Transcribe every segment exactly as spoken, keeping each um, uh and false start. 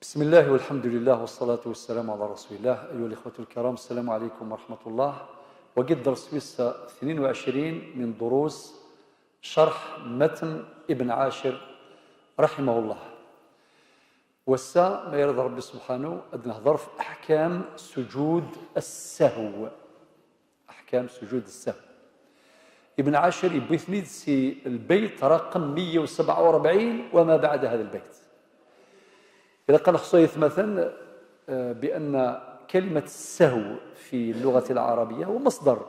بسم الله والحمد لله والصلاة والسلام على رسول الله. أيها الإخوة الكرام، السلام عليكم ورحمة الله. وقد درس ويس اثنين وعشرين من دروس شرح متن ابن عاشر رحمه الله. Wass-a, ma yirad Ṛebbi subḥanu, ad nehḍer ɣef أحكام سجود السهو. أحكام سجود السهو. Ibn Ɛacir yewwi-ten-id si lbeyt raqem meyya u sebɛa u ṛebɛin وما بعد هذا البيت. Ilaq ad nḥṣu aytmaten, eh, بأن كلمة السهو في اللغة العربية هو مصدر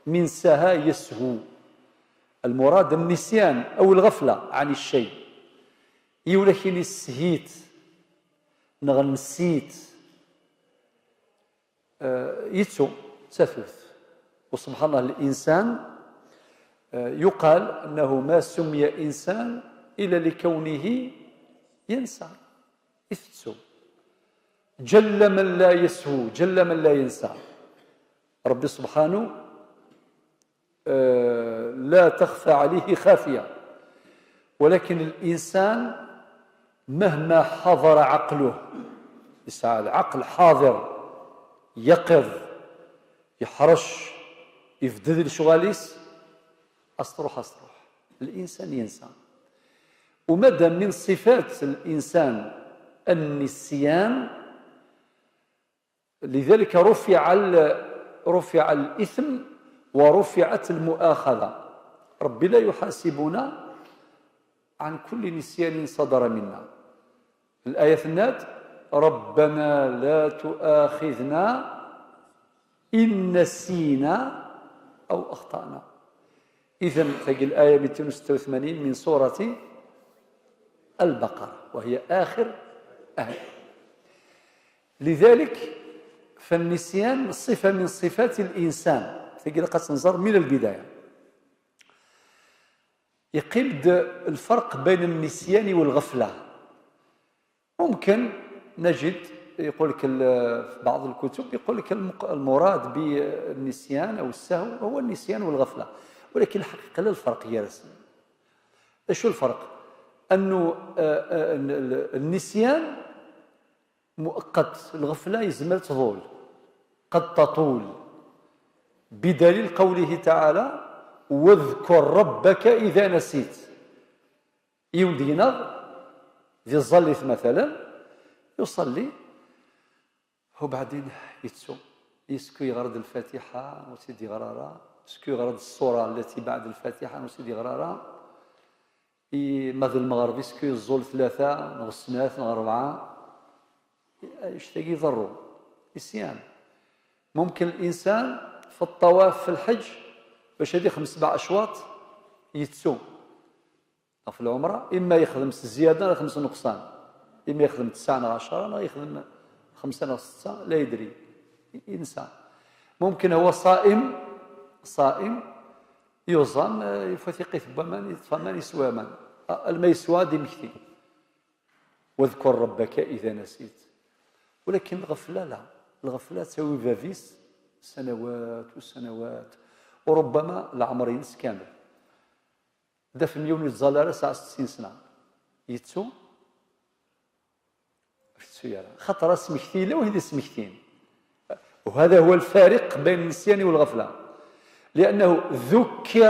من سها يسهو. المراد النسيان أو الغفلة عن الشيء. Yiwen ad k-yini ssehit neɣ nsiɣ. Eh, yettu, d tatut. وسبحان الله، الإنسان, eh, يقال أنه ما سمي إنسان إلا لكونه ينسى. Itettu. جل من لا يسهو، جل من لا ينسى. Ṛebbi subḥanu, eh, لا تخفى عليه خافية. ولكن الإنسان مهما حضر عقله، يسعى العقل حاضر، يقظ، يحرش، يبدد لشغاليس، أسطروح، أسطروح. الإنسان ينسى. ومادام من صفات الإنسان النسيان، لذلك رفع ال-، رفع الإثم ورفعت المؤاخذة. ربي لا يحاسبنا عن كل نسيان صدر منا. الآية النات: ربنا لا تؤاخذنا إن نسينا أو أخطأنا. إذن تجي الآية مئتين وستة وثمانين من سورة البقرة، وهي آخر آية. لذلك فالنسيان صفة من صفات الإنسان. تجي لقد تنظر من البداية. يقيم د-، الفرق بين النسيان والغفلة. ممكن نجد يقول لك ال-، في بعض الكتب يقول لك المق-، المراد بالنسيان أو السهو هو النسيان والغفلة، ولكن الحقيقة لا الفرق يا رسم. شو الفرق؟ أنه، آه، آه، ال-، ال-، النسيان مؤقت، الغفلة يزمر تطول، قد تطول، بدليل قوله تعالى: واذكر ربك إذا نسيت. Yiwen deg-neɣ di tẓallit, مثلا, يصلي وبعدين يتسو، يسكو يغرد الفاتحة وسيدي غرارة، يسكو يغرد السورة التي بعد الفاتحة وسيدي غرارة، ي-، ما ذي المغرب يسكو يزول ثلاثة نغ السنات نغ أربعة. يشتاق يضرو، يسيان. ممكن الإنسان في الطواف في الحج باش هذه خمس سبع أشواط يتسو. في العمرة، إما يخدم الزيادة ولا يخدم النقصان، إما يخدم تسعة ولا عشرة ولا يخدم خمسة ولا ستة، لا يدري، ينسى. ممكن هو صائم، صائم، يوزن، آه، يفوت يقيث بوامان، يطفى مان، يسوى مان. آه، الما يسوى دي مكتي. واذكر ربك إذا نسيت. ولكن الغفلة لا، الغفلة تساوي بابيس سنوات وسنوات، وربما العمر ينس كامل. Dafem yiwen ur yeẓẓal ara sɛa ستين سنة. Yettu? Ur yettu ara. Xaṭer asmekti yella wid yesmektin. وهذا هو الفارق بين النسيان والغفلة. لأنه ذكر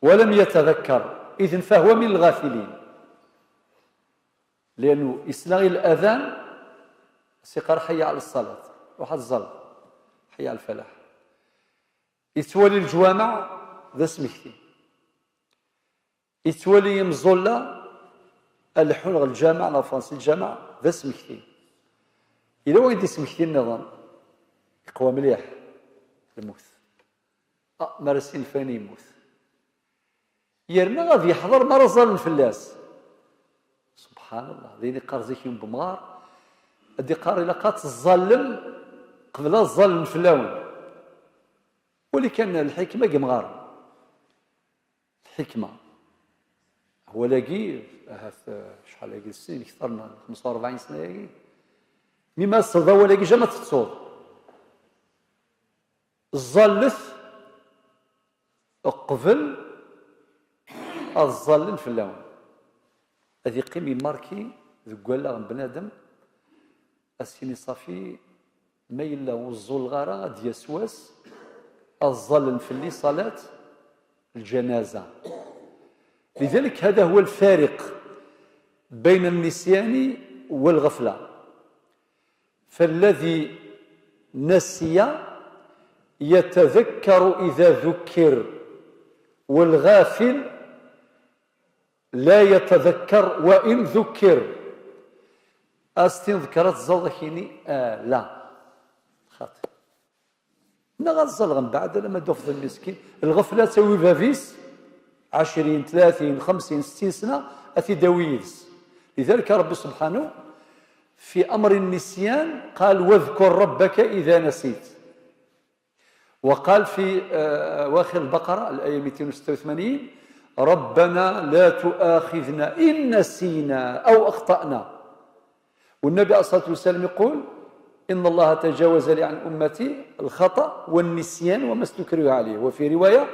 ولم يتذكر، إذن فهو من الغافلين. لأنه يسمع الأذان، سيقر حي على الصلاة، روح الزل، حي على الفلاح. Yettwali leǧwameɛ d asmekti. Yettwali imẓulla a leḥḥun ɣer lǧameɛ neɣ ffɣen si lǧameɛ d asmekti. Yella wayen d ismekti nniḍen, yeqwa mliḥ lmut. Ah, mi ara s-inefren yemmut. Yerna ad yeḥḍer mi ara ẓẓallen fell-as. Subḥan Allah, d ayen yeqqar zik yiwen n wemɣar, ad d-iqqar ilaq ad teẓẓallem qbel ad ẓẓallen fell-awen. Wali kan lḥikma deg yemɣaren. Lḥikma. Awal-agi, ahat, eh, acḥal-agi n snin, kter n xemsa u rebɛin sna-agi. Mi ma tesleḍ awal-agi, jama tettuḍ. Ẓẓallet qbel ad ẓẓallen fell-awen. Ad yeqqim yemmarki deg wallaɣ n bnadem, ad s-yini ṣafi, ma yella ur ẓẓulleɣ ara, ad d-yas wass, ad ẓẓallen fell-i ṣalat lǧanaza. لذلك هذا هو الفارق بين النسيان والغفلة. فالذي نسي يتذكر إذا ذكر، والغافل لا يتذكر وإن ذكر. As-t-in-ḍekker ad tẓalleḍ, ad k-yini ala. Xaṭi. Neɣ ad ẓẓalleɣ mbeɛd alamma d-tafeḍ lmiskin. Lɣefla ad tawi bab-is, ɛecrin, tlatin, xemsin, settin sna, ad t-id-tawi yid-s. لذلك ربي سبحانه في أمر النسيان قال: "واذكر ربك إذا نسيت". وقال في، آه، أواخر البقرة، الآية مئتين وستة وثمانين: "ربنا لا تؤاخذنا إن نسينا أو أخطأنا". والنبي عليه الصلاة والسلام يقول: "إن الله تجاوز لي عن أمتي الخطأ والنسيان وما استكرهوا عليه". وفي رواية: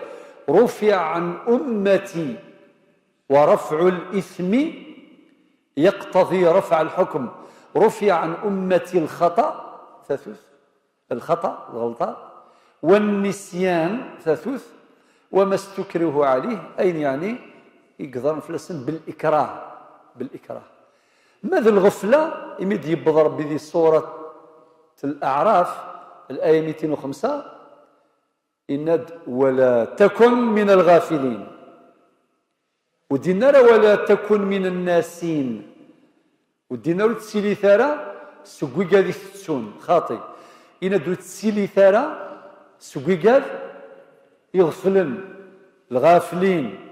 "رفع عن أمتي"، ورفع الإثم يقتضي رفع الحكم. "رفع عن أمتي الخطأ"، tatut, الخطأ, lɣelṭa, والنسيان, tatut, وما استكرهوا عليه, ayen yeɛni i yeḍran fell-asen بالإكراه, بالإكراه. Ma d lɣefla, imi d-yewweḍ Rebbi di surat Al-A'raf, الآية مئتين وخمسة, yenna-d: "ولا تكن من الغافلين". Ur d-yenna ara: "ولا تكن من الناسين". Ur d-yenna ara: "Ur ttili ara seg wigad i tettun", xaṭi. Yenna-d: "Ur ttili ara seg wigad iɣeflen", الغافلين.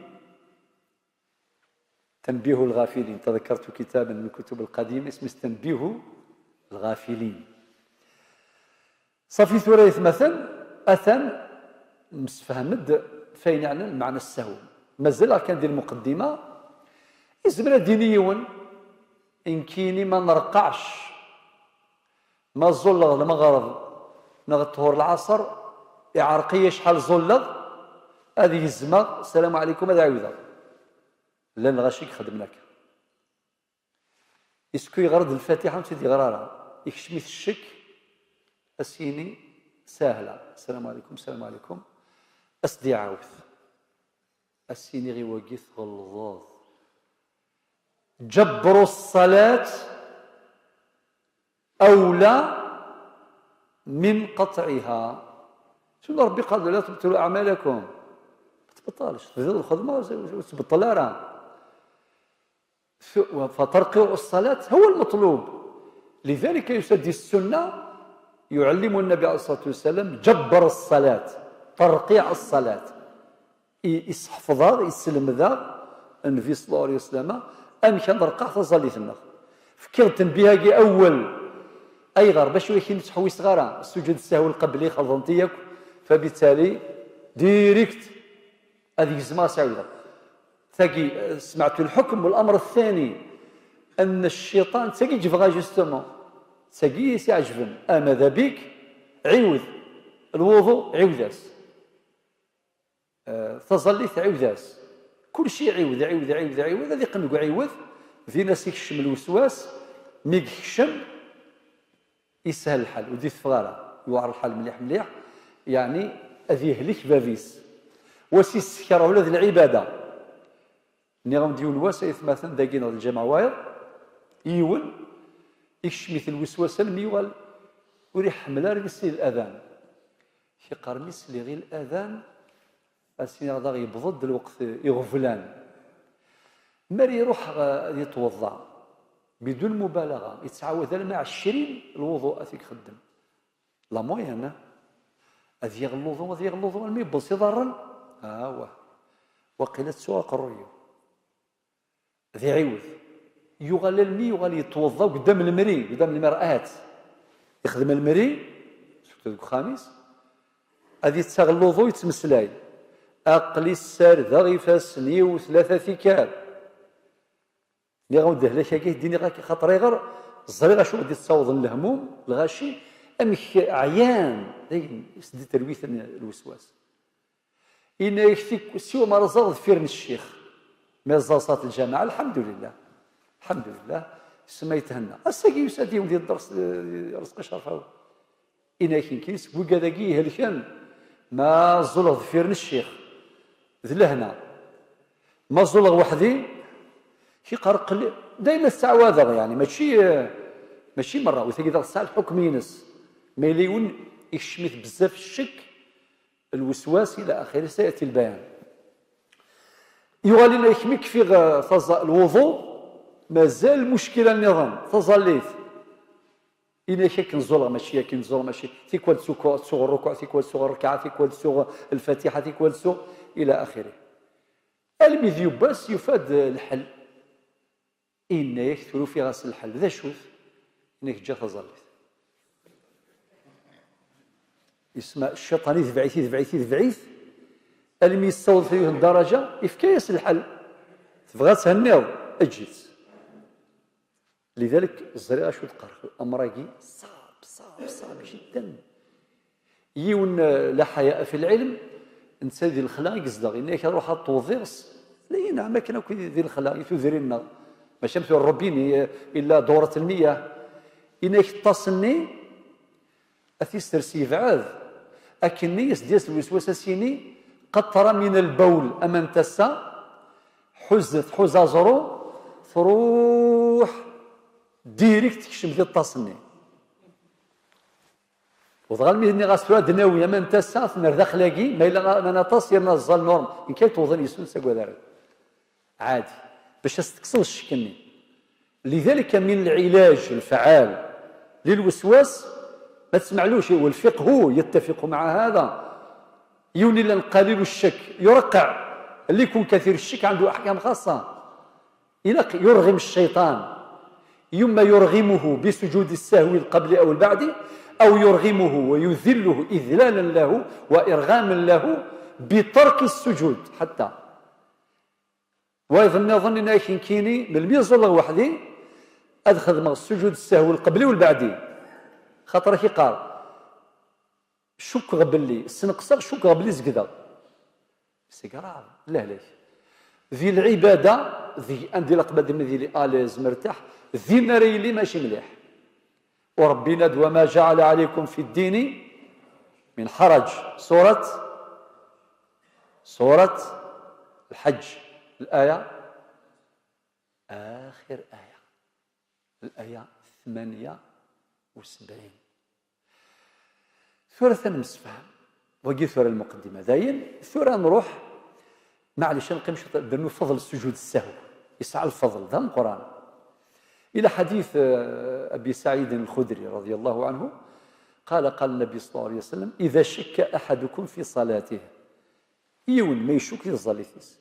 تنبيه الغافلين، تذكرت كتابا من الكتب القديمة اسمه تنبيه الغافلين. Ṣafi, tura aytmaten, atan msefham-d f ayen yeɛnan lmeɛna ssahw. Mazal-aɣ kan di lmuqeddima, izmer ad d-yini yiwen, nekkini ma nreqqeɛc, ma ẓẓulleɣ lmeɣreb neɣ ṭhur lɛaṣer, iɛreq-iyi acḥal ẓẓulleɣ, ad gezmeɣ, sslam ɛlikum, ad ɛiwdeɣ. Llan lɣaci i ixeddmen akka. Isku yeɣra-d lfatiḥa, ur tt-id-yeɣra ara. Ikcem-it ccek, ad s-yini: "Sahla, sslam ɛlikum, sslam ɛlikum." Ad s-d-iɛawed. Ad s-yini: "I wagi tɣelḍeḍ. جبر الصلاة أولى من قطعها". Summa Rebbi qal: "لا تبطلوا أعمالكم". Ma tbeṭṭalx, tebdiḍ lxedma, ur tbeṭṭel ara. فترقيع الصلاة هو المطلوب. لذلك يسد السنة، يعلم النبي عليه الصلاة والسلام جبر الصلاة، ترقيع الصلاة. I-, isseḥfeḍ-aɣ, isselmed-aɣ Nnbi صلى الله عليه وسلم amek ad nreqqeɛ taẓallit-nneɣ. Fkiɣ-d tenbih-agi awwel. Ayɣer? Bac ur ak-in-ttḥewwiseɣ ara. Sujud ssahwi lqebli xelḍen-t-i yakk. فبالتالي direct ad gezmeɣ ad s-ɛiwdeɣ. Tagi, سمعت الحكم. والأمر الثاني أن الشيطان, d tagi i yebɣa justement, d tagi i s-iɛeǧben. Ah, ماذا بك, ɛiwed. Lwuḍu, ɛiwed-as. Eh, taẓallit, ɛiwed-as. Kulci ɛiwed, ɛiwed, ɛiwed, ɛiwed, ad iqqen deg uɛiwed, din ad s-ikcem lweswas, mi yekcem, yeshel lḥal, ur d-iteffeɣ ara, yuɛer lḥal mliḥ mliḥ, yeɛni ad yehlik bab-is. Wa s-yessekra ula d lɛibada. Nniɣ-awen-d yiwen wass, aytmaten, dagi neɣ di lǧameɛ wayeḍ, yiwen, ikcem-it lweswas almi yuɣal ur iḥemmel ara ad isel i ladan. Yeqqar: "Mi sliɣ i ladan, ad s-iniɣ daɣ yewweḍ-d lweqt iɣeblan." Mi ara iruḥ, eh, ad yetweḍḍa, bidun mubalaɣa, yettɛawad alma ɛecrin lwuḍu'at i ixeddem. La moyenne, eh? Ad yaɣ luḍu, ad yaɣ luḍu, almi yewweḍ s iḍarren, awah, waqila ttuɣ aqerruy-iw. Ad iɛiwed. Yuɣal almi yuɣal yetweḍḍa qdam lemri, qdam lmir'at. Ixdem lemri, surtout deg uxxam-is, ad yettaɣ luḍu, yettmeslay: "Aql-i ssardeɣ ifassen-iw tlata tikkal." Nniɣ-awen-d lehlak-agi, d-iniɣ-ak, xaṭer ayɣer ẓriɣ acu i d-yettawḍen lehmum, lɣaci, amek ɛyan, dayen, s-d terwiten lweswas. Yenna-yak tik-, siwa ma ara ẓẓaɣ deffir n ccix. Mi ẓẓaɣ ṣalat lǧameɛ, lḥemdulillah. Lḥemdulillah. Tsemma yethenna. Ass-agi yusa-d yiwen di dders, eh, Rezqi Cerfawi. Inna-yak nekkini seg wigad-agi ihelken, ma ẓẓuleɣ deffir n ccix, d lehna. Ma ẓẓuleɣ weḥd-i, kiqar qli-, dayma ttɛawadeɣ, yani, mačči, eh, mačči merra, u tagi daɣ tesɛa lḥukm-ines. Ma yella yiwen ikcem-it bezzaf ccek, lweswas, ila axiri, sayati lbayan. Yuɣal inna-yak mi kfiɣ, eh, taẓa-, lwuḍu, mazal lmuckila nniḍen, taẓallit. Inna-yak akken ẓẓuleɣ mačči, akken ẓẓuleɣ mačči, tikwal ttuɣ, ttuɣ rrukuɛ, tikwal ttuɣ rrekɛa, tikwal ttuɣ lfatiḥa, tikwal ttuɣ, ila axiri. Almi d yiwwas yufa-d, eh, lḥel. Inna-yak tura ufiɣ-as lḥel. D acu-t? Inna-yak ǧǧa taẓallit. Yesma cciṭan itbeɛ-it, itbeɛ-it, itbeɛ-it, almi yessaweḍ fi yiwet n ddaraǧa, ifka-yas lḥel. Tebɣa ad thenniḍ, eǧǧ-itt. Lidalik ẓriɣ acu d-qqareɣ. Amr-agi ṣab, ṣab, ṣab jiddan. Yiwen, eh, la ḥaya'a fi lɛilm, netta di lexla i yezdeɣ, yenna-yak ad ruḥeɣ ad t-wwḍeɣ s, la, yenɛem akken akk di, di lexla, i tudrin-nneɣ. Mačči am tura rrubini, eh, illa dawrat lmiyah. Yenna-yak ṭṭas-nni, ad t-yessers yebɛed. Akken-nni as-d-yas lweswas, as-yini, qatra min lbawl, ama n tasa, ḥuz, tḥuz aẓru, truḥ direct tekcem di ṭṭas-nni. U dɣa almi nniɣ-as tura ad d-nawi aman n tasa, tenna daxel-agi, ma yella aman aṭas, yerna ẓẓal norm, nekk ay tewḍen yes-sen, ur ttagad ara. Ɛadi. Bac as-tekkseḍ ccek-nni. لذلك من العلاج الفعال للوسواس, ma tesmeɛlux, والفقه يتفق مع هذا. Yiwen yellan قليل الشك يرقع, اللي يكون كثير الشك عنده أحكام خاصة. Ilaq يرغم الشيطان, إما يرغمه بسجود السهو القبل أو البعد, أو يرغمه ويذله إذلالا له وإرغاما له بترك السجود حتى. Wayeḍ nniḍen yenna-yak nekkini, melmi ẓẓuleɣ weḥd-i, ad xedmeɣ sujud ssehwi lqebli u lbeɛdi. Xaṭer ad k-iqqar, cukkeɣ belli sneqseɣ, cukkeɣ belli zegdeɣ. C'est grave, lehlak. Di lɛibada, di anda ilaq ma d-, ma d-yili à l'aise, mertaḥ, din ara yili mačči mliḥ. U Ṛebbi yenna-d: وما جعل عليكم في الدين من حرج. Surat, surat Lḥeǧǧ, الآية, آخر آية, الآية ثمانية وسبعين. Tura ad nemsefham. Wagi tura lmuqeddima. Dayen, tura nruḥ, maɛlic, ad neqqim cwiṭ, ad nernu fadl sujud ssehw. Yesɛa lfadl, d ameqqran. Ila ḥadit, eh, Abi Saɛid Lxudri, رضي الله عنه, قال: قال النبي صلى الله عليه وسلم: إذا شك أحدكم في صلاته. Yiwen ma icukk di tẓallit-is.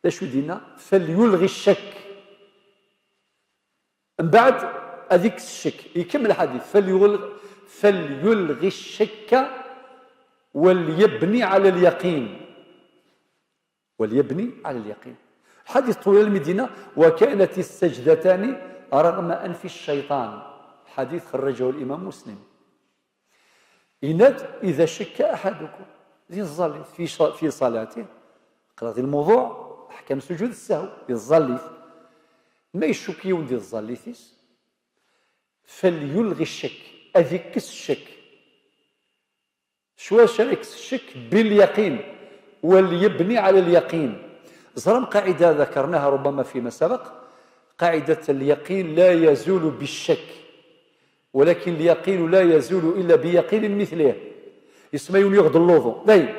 D acu i d-yenna? فليلغ الشك. Mbeɛd, ad ikkes ccek. Ikemmel lḥadit. فليلغ، فليلغ الشك وليبني على اليقين. وليبني على اليقين. Lḥadit ṭwil almi d-yenna: وكانت السجدتان رغم أنف الشيطان. Lḥadit خرجه الإمام مسلم. Yenna-d: إذا شك أحدكم, di tẓallit, في ص-، في صلاته. Aql-aɣ di lmuḍuɛ, أحكام سجود السهو, di tẓallit. Ma icukk yiwen di tẓallit-is, فليلغ الشك, ad ikkes ccek. Cwi ara ikkes ccek? باليقين. وليبني على اليقين. Ẓram قاعدة ذكرناها ربما فيما سبق، قاعدة اليقين لا يزول بالشك، ولكن اليقين لا يزول إلا بيقين مثله. Yesma yiwen yuɣ-d lluḍu. Dayen.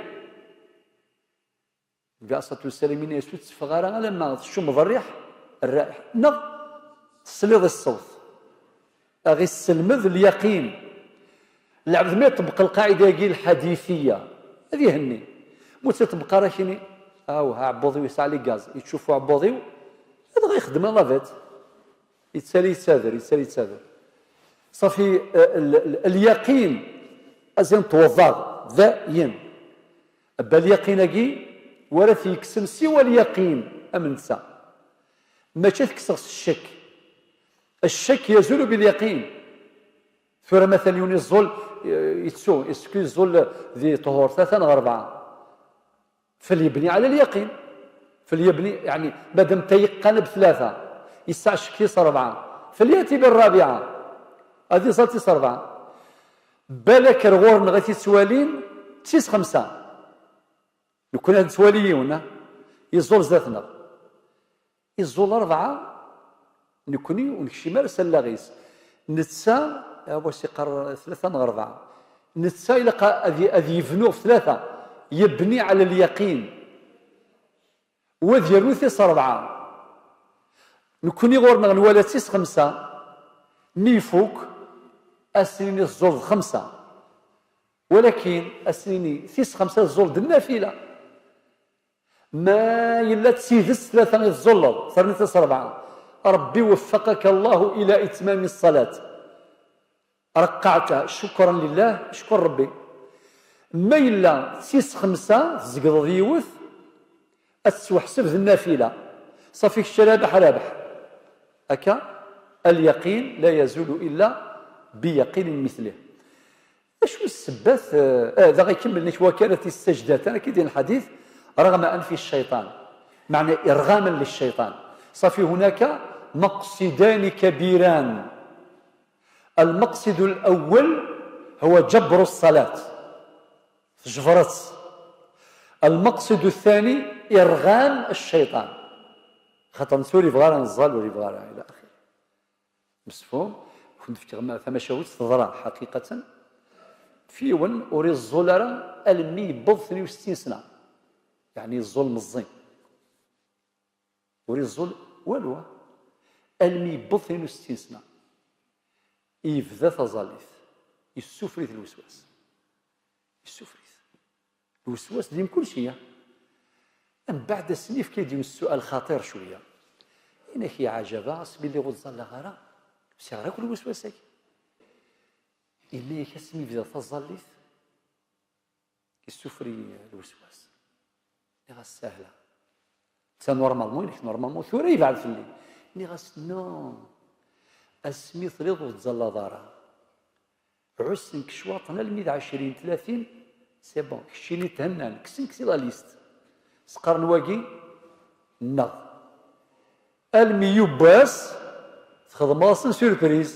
Nnbi عليه الصلاة والسلام yenna-yas: ur tteffeɣ ara alamma teccumeḍ rriḥ, rraḥ, neɣ tesliḍ i ṣṣewt. Ad ɣ-isselmed lyaqin. Lɛebd ma iṭebbeq lqaɛida-agi lḥaditiya, ad ihenni. Ma ur tt-iṭebbeq ara, ad k-yini: awah, aɛebbuḍ-iw yesɛa les gaz, yettcuffu aɛebbuḍ-iw, dɣa ixeddem la navette. Yettali yettader, yettali yettader. Ṣafi, eh, l-, l-, lyaqin, ad s-iniḍ tewweḍ-aɣ, dayen. Abba lyaqin-agi, ur ara t-yekksen siwa lyaqin, am netta. Mačči ad t-kkseɣ s ccek. Ccek yazulu bilyaqin. Tura matalan yiwen iẓẓul, eh, yettu, yettu iẓẓul di ṭhur tlata neɣ rebɛa. فليبني على اليقين. فليبني, يعني, madam tayqan b tlata, yesɛa ccek-is rebɛa. Felyati bir rabi'a. Ad iẓer tis rebɛa. Balak ar ɣur-neɣ i t-ittwalin d tis xemsa. Nekkni ad nettwali yiwen, ah, yeẓẓul zdat-neɣ. Yeẓẓul rebɛa, nekkni ur nekcim ara s allaɣ-is. Netta, a was iqqar tlata neɣ rebɛa. Netta ilaq ad, ad yebnu ɣef tlata. Yebni ɛla lyaqin. Wa ad yernu tis rebɛa. Nekkni ɣur-neɣ nwala tis xemsa, mi ifuk, ad s-nini teẓẓul d xemsa. Walakin, ad s-nini tis xemsa teẓẓul d nnafila. Ma yella d tidet tlata i teẓẓulleḍ, terniḍ tis rebɛa, Ṛebbi وفقك الله إلى إتمام الصلاة. Reqqeɛta, cukran lillah, ckur Ṛebbi. Ma yella d tis xemsa, tzegḍeḍ yiwet, ad tettweḥseb d nnafila. Ṣafi kečč rabeḥ, rabeḥ. Akka, اليقين لا يزول إلا بيقين مثله. D acu i ssebbat, eh, eh, dɣa ikemmel nek wakal tis sajdatan, akka i d-yenna lḥadit, رغم أنف الشيطان. معنى إرغاما للشيطان. صافي، هناك مقصدان كبيران. المقصد الأول هو جبر الصلاة. تجبرت. المقصد الثاني إرغام الشيطان. خاطر نسول يبغى راه نزال ولا يبغى راه إلى آخره. مسفهوم؟ كنت في تغمى ثما شاوت تضرع حقيقة. في ون وري الزول راه ألمي يبض ثني وستين سنة. يعني الزول مزين. Ur iẓul walu, almi yewweḍ tnin u settin sna, yebda taẓallit, yessufri-t lweswas. Yessufri-t. Lweswas d mkul ceyya. Mbeɛd ass-nni yefka-d yiwen ssual xaṭir cwiya. Inak ya ɛajaba, asmi lliɣ ur ẓalleɣ ara, sɛiɣ akk lweswas-agi. Yenna-yak asmi yebda taẓallit, yessufri lweswas. Nniɣ-as sahla. Netta normalement, inek normalement tura yebɛed fell-i. Nniɣ-as non. Asmi tliḍ ur tettẓallaḍ ara. Ɛussen-k cwaṭen almi d ɛecrin, tlatin, c'est bon, keččini thennan, kksen-k si la liste. Sqaren wagi, nneɣ. Almi yiwwas, txedmeḍ-asen surprise,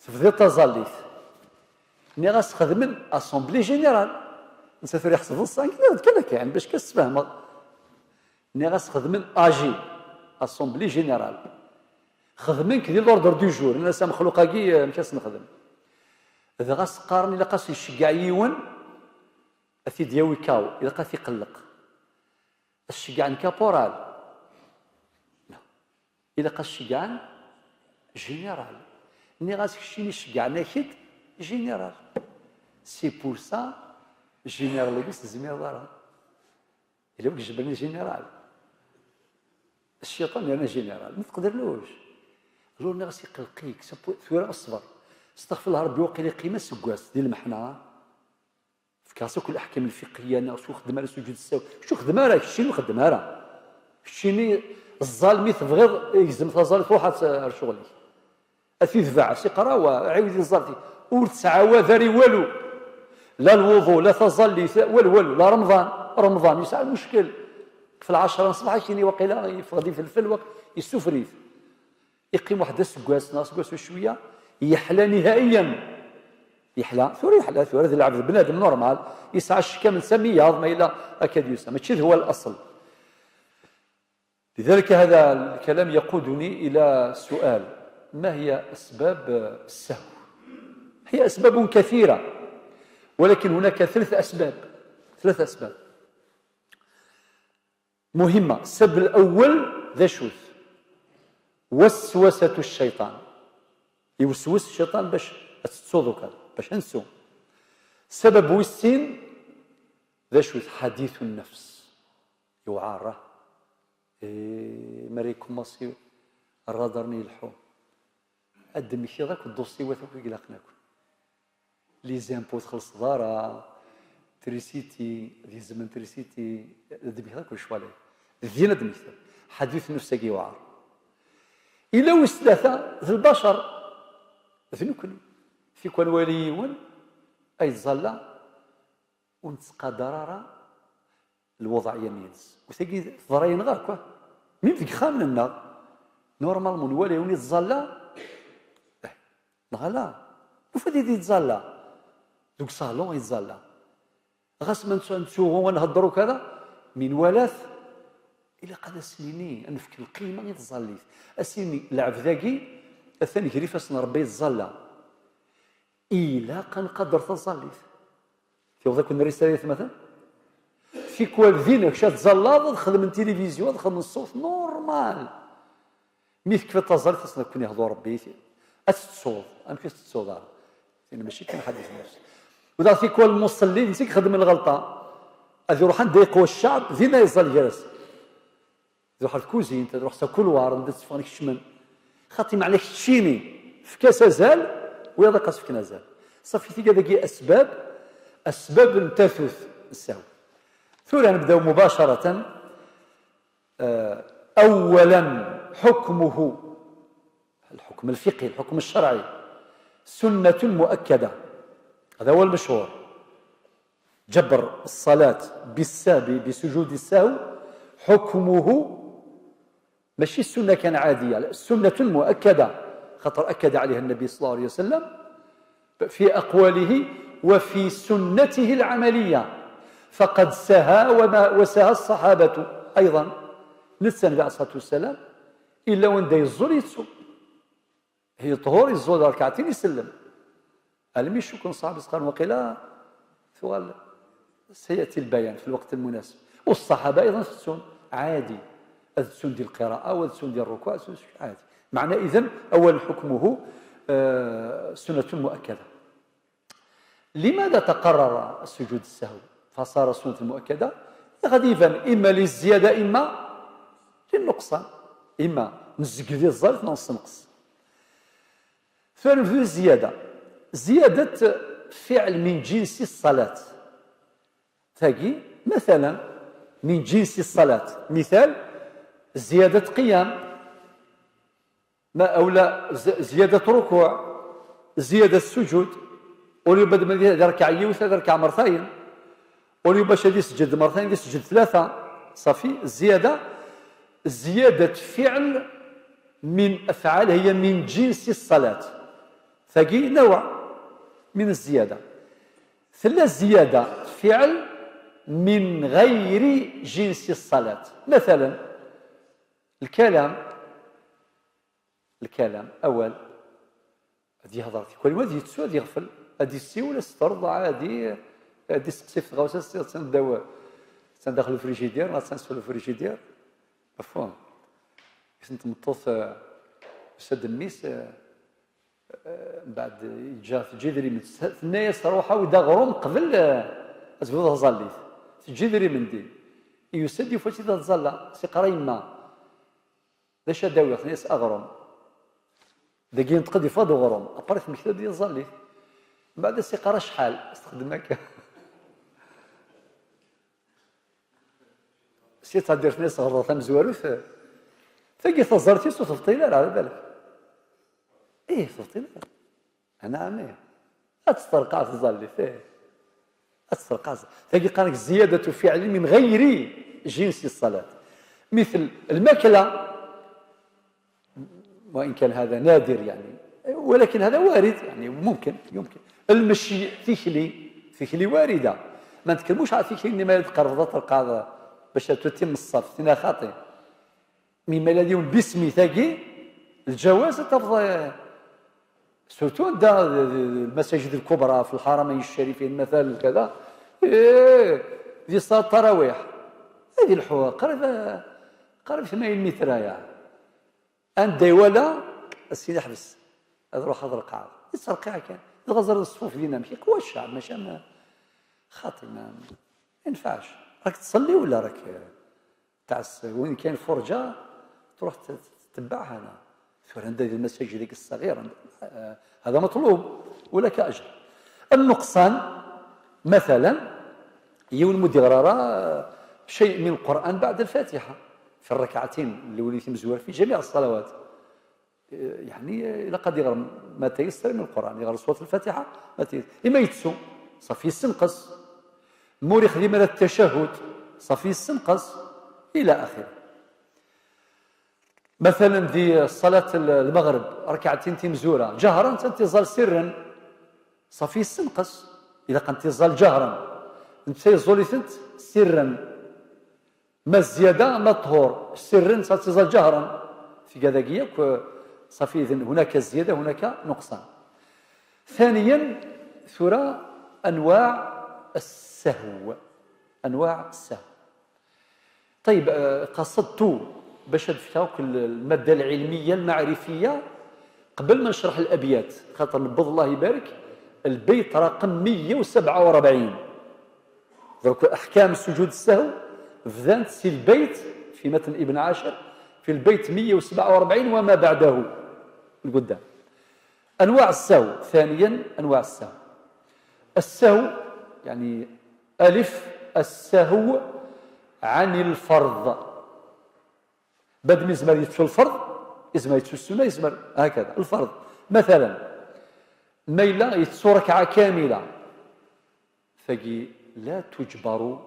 tebdiḍ taẓallit. Nniɣ-as xedmen assemblée générale. Netta tura iḥseb d ṣṣank, nniɣ-d kan akka, yeɛni bac kan tfehmeḍ. Nniɣ-as xedmen A G, assemblée générale. Xedmen-k di l'ordre du jour, nniɣ-as amexluq-agi, eh, amek as-nexdem. Dɣa s-qqaren ilaq as-nceggeɛ yiwen, ad t-id-yawi kaw, ilaq ad t-iqelleq. Ad ceggɛen caporal. Ilaq ad ceggɛen général. Nniɣ-as keččini ceggɛen-ak-id général. C'est pour ça, général-agi ur s-tezmireḍ ara. Yella wi ijebbren général. Cciṭan yerna général. Ma tqedrlux. Alors nniɣ-as iqelq-ik, tura ṣber. Staɣfirullah Rebbi waqil iqqim aseggas di lmeḥna. Fkiɣ-as akk leḥkam lfiqhiya, nniɣ-as ur xeddem ara sujud ssaw. Kečč ur xeddem ara, keččini ur xeddem ara. Keččini ẓẓal mi tebɣiḍ, gzem taẓallit, ruḥ ad t-, ar ccɣel-ik. Ad t-idbeɛ, s iqrawa, ɛiwed iẓẓal-ik. Ur tettɛawad ara i walu. La lwuḍu, la taẓallit, walu, walu, la Remḍan. Remḍan yesɛa lmuckel. Fi lɛecra n ṣṣbeḥ, keččini waqila yeffeɣ-d ifelfel, waq-, yessufr-it. Iqqim waḥed aseggas neɣ aseggas u cwiya, yeḥla nihaiyan. Yeḥla, tura yeḥla, tura d lɛebd bnadem normal, yesɛa ccek am netta mi yaḍ, ma yella akka d yusa, mačči d huwa الأصل. لذلك هذا الكلام يقودني إلى سؤال: ما هي أسباب السهو؟ هي أسباب كثيرة، ولكن هناك ثلاث أسباب، ثلاث أسباب. مهمة. السبب الأول ذا شوث: وسوسة الشيطان. يوسوس الشيطان باش تتصوضك، باش نسو. سبب ويسين ذا شوث: حديث النفس. يوعاره. إيه، مريكم مصير الرادر نيلحو. Ad d-mmektiɣ akk dduṣiwat akk i ilaqen akk. Les impôts txellṣeḍ ara, trisiti, d izem n trisiti, ad d-mmektiɣ akk lecɣal-agi. Din ad d-mmektiɣ. Ḥadit nnefs-agi yewɛer. Ila wis tlata, d lbacer. D nekkni. Tikwal nwali yiwen, ay yettẓalla, ur nettqadar ara lwuḍeɛya-nni-ines. U tagi teḍra-yaneɣ akk, ah. Même deg yexxamen-nneɣ, normalement, nwala yiwen yettẓalla, Neɣ ala? Nufa-d i d-yettẓalla. Deg uṣalun yettẓalla. Ɣas ma nettu-, nettuɣu ad nhedder ukada, mi nwala-t, ilaq ad as-nini, ad nefk lqima i tẓallit. Ad as-nini, lɛebd-agi, atan gar ifassen n Rebbi yettẓalla. Ilaq ad nqader taẓallit. Tiweḍ akk n risala i tmaten? Tikwal din, kečč ad tẓallaḍ, ad xedmen tilivizyu, ad xedmen ṣṣut, normal. Mi tekfiḍ taẓallit, ass-n ad ken-ihdu Rebbi, ad tettuḍ. Amek ur tettuḍ ara? Tin mačči kan ḥadit nnefs. U daɣ tikwal lmuṣellin, netta i ixedmen lɣelṭa. Ad iruḥ anda yeqwa cceɛb, dinna yeẓẓal gar-asen. Ad iruḥ ar tkuzint, ad iruḥ s akulwar, anda tteffɣen kecmen. Xaṭi, meɛna keččini, efk-as azal, wiyaḍ ad as-fken azal. Ṣafi, tigad-agi asbab, asbab n tatut n ssaw. Tura nebda mubacaratan. آه، أولا، حكمه، الحكم الفقهي، الحكم الشرعي، سنة مؤكدة. هذا هو المشهور. جبر الصلاة بالس-، ب-، بسجود السهو، حكمه ماشي السنة كان عادية، لا، سنة مؤكدة، خاطر أكد عليها النبي صلى الله عليه وسلم في أقواله وفي سنته العملية، فقد سها وما، وسها الصحابة أيضا. Netta, Nnbi عليه الصلاة والسلام, illa wanda yeẓẓul, yettu. Yeṭhur, yeẓẓul rekɛatin, isellem. Almi cukun ṣṣaḥaba s-qqaren waqila tuɣal, سيأتي البيان في الوقت المناسب. والصحابة أيضا tettun, عادي. Ad ttun di lqira'a, wa ad ttun di rrukuɛ, ad ttun, عادي. معنى إذن أولا حكمه، آه، سنة مؤكدة. لماذا تقرر السجود السهو فصار سنة مؤكدة؟ غادي يبان إما للزيادة إما للنقصان، إما نزيد di tẓallit neɣ nessenqes. Tura nebdu الزيادة. زيادة فعل من جنس الصلاة. Tagi, مثلا, من جنس الصلاة. مثال, زيادة قيام. Ma, أو لا, ز-, زيادة ركوع, زيادة سجود. Au lieu ma d-, ma d-, ad irkeɛ yiwet, ad irkeɛ mertayen. Au lieu bac ad isǧed mertayen, ad isǧed tlata. صافي, الزيادة, زيادة فعل من أفعال هي من جنس الصلاة. Tagi نوع من الزيادة. Tella زيادة فعل من غير جنس الصلاة. مثلا, الكلام, الكلام, awal. Ad yehder tikwal, ad yettu, ad yeɣfel, ad yessiwel, ad s-terḍ, ɛadi, ad yesteqsi ɣef tɣawsa, attan ddaw, attan daxel ufrijidir, neɣ attan sfel ufrijidir. Mafhum? Isem n tmeṭṭut, eh, yusa-d mmi-s, eh, eh, mbeɛd yeǧǧa, teǧǧa idrimen. Tenna-yas: "Ruḥ awi-d aɣrum qbel, eh, ad tebduḍ taẓallit." Teǧǧa idrimen din. Yusa-d, yufa-tt-id ad tẓalla. As-iqqar: "A yemma, d acu ad d-awiɣ?" Tenna-yas: "Aɣrum." Dagi yenṭeq-d, yeffeɣ-d uɣrum. Après temmekta-d i tẓallit. Mbeɛd as-iqqar: "Acḥal?" As-texdem akka. Si ttɛeddir-ten-as ɣer tamezwarut, tagi taẓallit-is ur tebṭil ara, ala balak. Ih, tebṭil ara. Anɛam, ih. Ad testerqeɛ tẓallit, ih. Ad testerqeɛ. Tagi qqaren-ak زيادة فعل من غير جنس الصلاة. مثل الماكلة، وإن كان هذا نادر يعني، ولكن هذا وارد يعني، ممكن، يمكن. المشي، tikli, tikli واردة. ما نتكلموش على tikli إنما تقرب ضغط القاضي باش تتم الصف، هنا خاطئ. Mais ما الذي يوم باسمي تاقي الجواز تفضل، surtout عند المساجد الكبرى في الحرمين الشريفين مثلا كذا، إيه، دي صلاة التراويح. هذه الحو-، قريب، قريب ثمانين متر يا. أنت ولا السيد حبس. هذا روح هذا القاعة. يترقع كان. الغزر الصفوف دينا مشي قوى الشعب، ماشي أنا خاطي، ما، ما ينفعش. راك تصلي ولا راك تعس؟ وين كاين فرجة تروح ت-، تتبعها هنا. ثورة عندها المساجد ذيك الصغيرة. آه، هذا مطلوب ولك أجر. النقصان مثلا، يوم مدغرارة شيء من القرآن بعد الفاتحة في الركعتين الأولين في مزوار في جميع الصلوات. يعني، إلا قد يغرم ما تيسر من القرآن، يغرم سورة الفاتحة، ما تيسر. إما يتسو، صافي يسنقص. موري خدمة التشهد، صافي يسنقص، إلى آخره. Matalen, di ṣṣalat l-, lmeɣreb, rakɛatin timzura, ǧahran, anta tiẓal sirren, ṣafi yessenqes, ilaq ad tiẓal ǧahran, netta yeẓẓul-itent sirren, ma zzyada, ma ṭṭhur, sirren, anta tiẓal ǧahran, tga dagi yakk, eh, ṣafi, idan, hunaka zzyada, hunaka nuqṣan. ثانيا, tura, أنواع السهو. أنواع السهو. طيب, آه، قصدت باش ad fkeɣ akk l-, المادة العلمية المعرفية قبل ما نشرح الأبيات, خاطر نبض الله يبارك البيت رقم مية وسبعة وأربعين. درك أحكام سجود السهو بدات سي البيت في متن ابن عاشر, في البيت مية وسبعة وأربعين وما بعده القدام. أنواع السهو, ثانيا, أنواع السهو. السهو, يعني, ألف, السهو عن الفرض. بنادم يزمر يتسو الفرض, يزمر يتسو السنة, يزمر هكذا الفرض. مثلا, ما إلا يتسو ركعة كاملة, فقي لا تجبر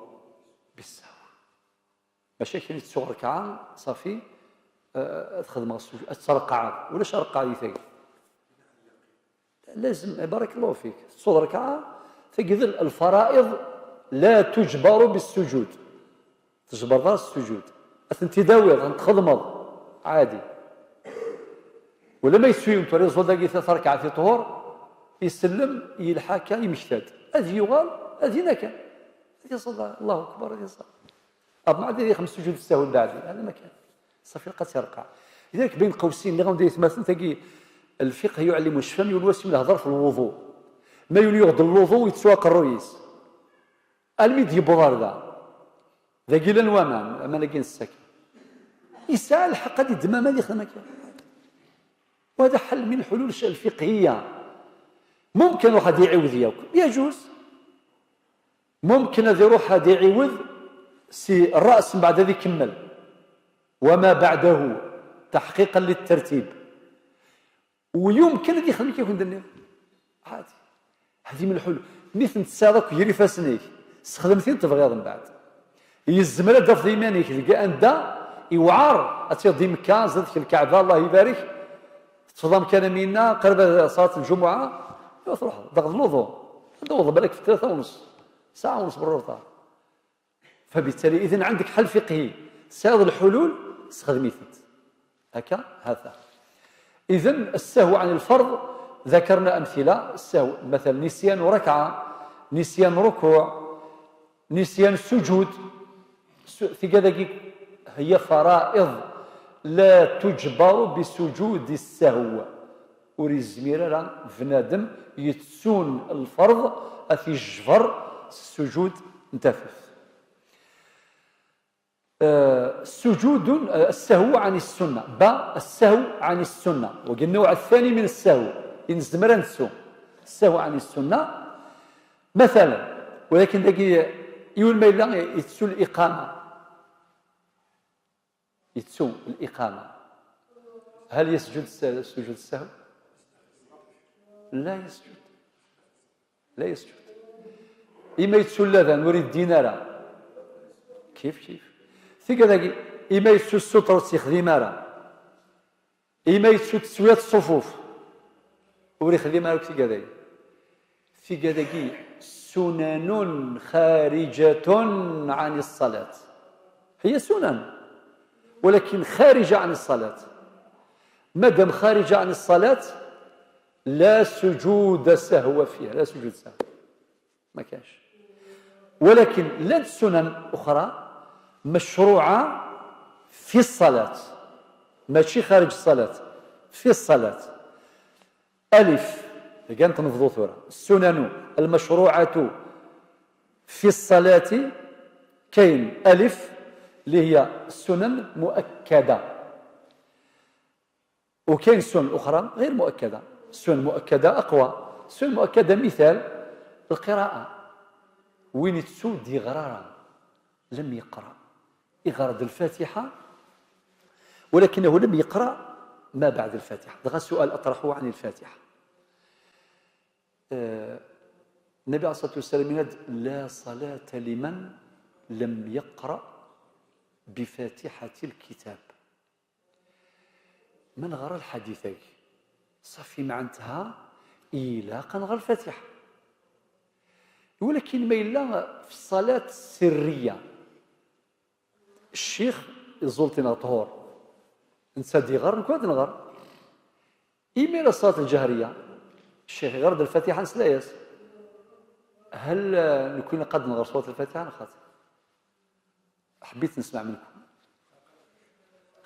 بالسهو. ماشي كاين تسوغ ركعة صافي, آه، تخدم السجود, ترقع, ولاش رقع يثاي. لازم, بارك الله فيك, تصوغ ركعة, تقدر الفرائض لا تجبر بالسجود. تجبر ذا السجود, أثنتي داويض, أنت خدمض عادي. ولما يسوي انت ريزول داكي ثلاث ركعات يطهر, يسلم, يلحق, يمشتد, هذه يغال, هذه نكا, هذه صلى, الله أكبر, هذه صلى. أما عاد يدير خمس سجود السهو بعد, هذا ما كان. صافي, لقى ترقع. لذلك, بين قوسين, اللي غندير ثماثن تاكي, الفقه يعلم الشفا يقول واسم الهضر في الوضوء. ما يولي يغض الوضوء ويتسوى قرويس. الميد يبضر ذا. ذا قيل الومان, أما نقين السكن. يسعى الحق هذه الدمامة اللي خدمك. وهذا حل من الحلول الش-، الفقهية. ممكن واحد يعوذ ياكل, يجوز. ممكن هذا يروح هذا يعوذ سي الرأس من بعد هذا يكمل وما بعده تحقيقا للترتيب. ويمكن هذا يخدم كيف ندني. عادي. هذه من الحلول. مثل تساعدك يري فاسنيك. استخدمتين تبغيض من بعد. يزمر دفض يمانيك لقى أن دا يوعر. أتي ضي مكان, زادك الكعبة, الله يبارك. تفضل كان منا قرب صلاة الجمعة, تروح داخل الوضوء. هذا وضوء بالك في ثلاثة ونص, ساعة ونص بالروطة. فبالتالي إذن عندك حل فقهي, ساغ الحلول, استخدميتنت. هكا, هذا. إذن السهو عن الفرض, ذكرنا أمثلة, السهو مثلا نسيان ركعة, نسيان ركوع, نسيان سجود. س-، ثقة ذاكي هي فرائض لا تجبر بسجود السهو. وريزمير راه بنادم يتسون الفرض أثي الجبر السجود نتافف. آه، سجود، آه، السهو عن السنة. با السهو عن السنة. وقال النوع الثاني من السهو. إن زمران سو. السهو عن السنة. مثلا، ولكن داكي يقول ما إلا يتسو الإقامة. يتسو الإقامة. هل يسجد الس-، سجود السهو؟ لا يسجد. لا يسجد. إما يتسو الأذان وريد دينارا. كيف كيف. ثقة ذاكي. إما يتسو السطر سيخدمارا. إما يتسو تسوية الصفوف. وريخدمارا ثقة ذاكي. ثقة ذاكي. سنن خارجة عن الصلاة. هي سنن. ولكن خارجة عن الصلاة. مادام خارجة عن الصلاة، لا سجود سهو فيها، لا سجود سهو. ما كانش. ولكن لاد سنن أخرى مشروعة في الصلاة، ماشي خارج الصلاة، في الصلاة. ألف، كانت نفضو ثورة. السنن المشروعة في الصلاة كاين ألف اللي هي السنن مؤكدة. وكاين السنن الأخرى غير مؤكدة. السنن المؤكدة أقوى. السنن المؤكدة مثال القراءة. وين تسود يغرارا لم يقرأ. يغرد الفاتحة، ولكنه لم يقرأ ما بعد الفاتحة. دغا سؤال أطرحه عن الفاتحة. آه، النبي عليه الصلاة والسلام يقول: "لا صلاة لمن لم يقرأ بفاتحة الكتاب". Ma neɣra lḥadit-agi, ṣafi, meɛnetha ilaq ad nɣer lfatiḥa. Walakin ma yella fi ṣṣalat sirriya, ccix iẓul-tt-in ɣer ṭhur, netta ad iɣer, nekk ad nɣer. Imi la ṣṣalat lǧahriya, ccix iɣer-d lfatiḥa, nesla-yas. Hal, eh, nekk ilaq ad nɣer ṣṣalat lfatiḥa neɣ xaṭi? Ḥbit nesmaɛ menkum.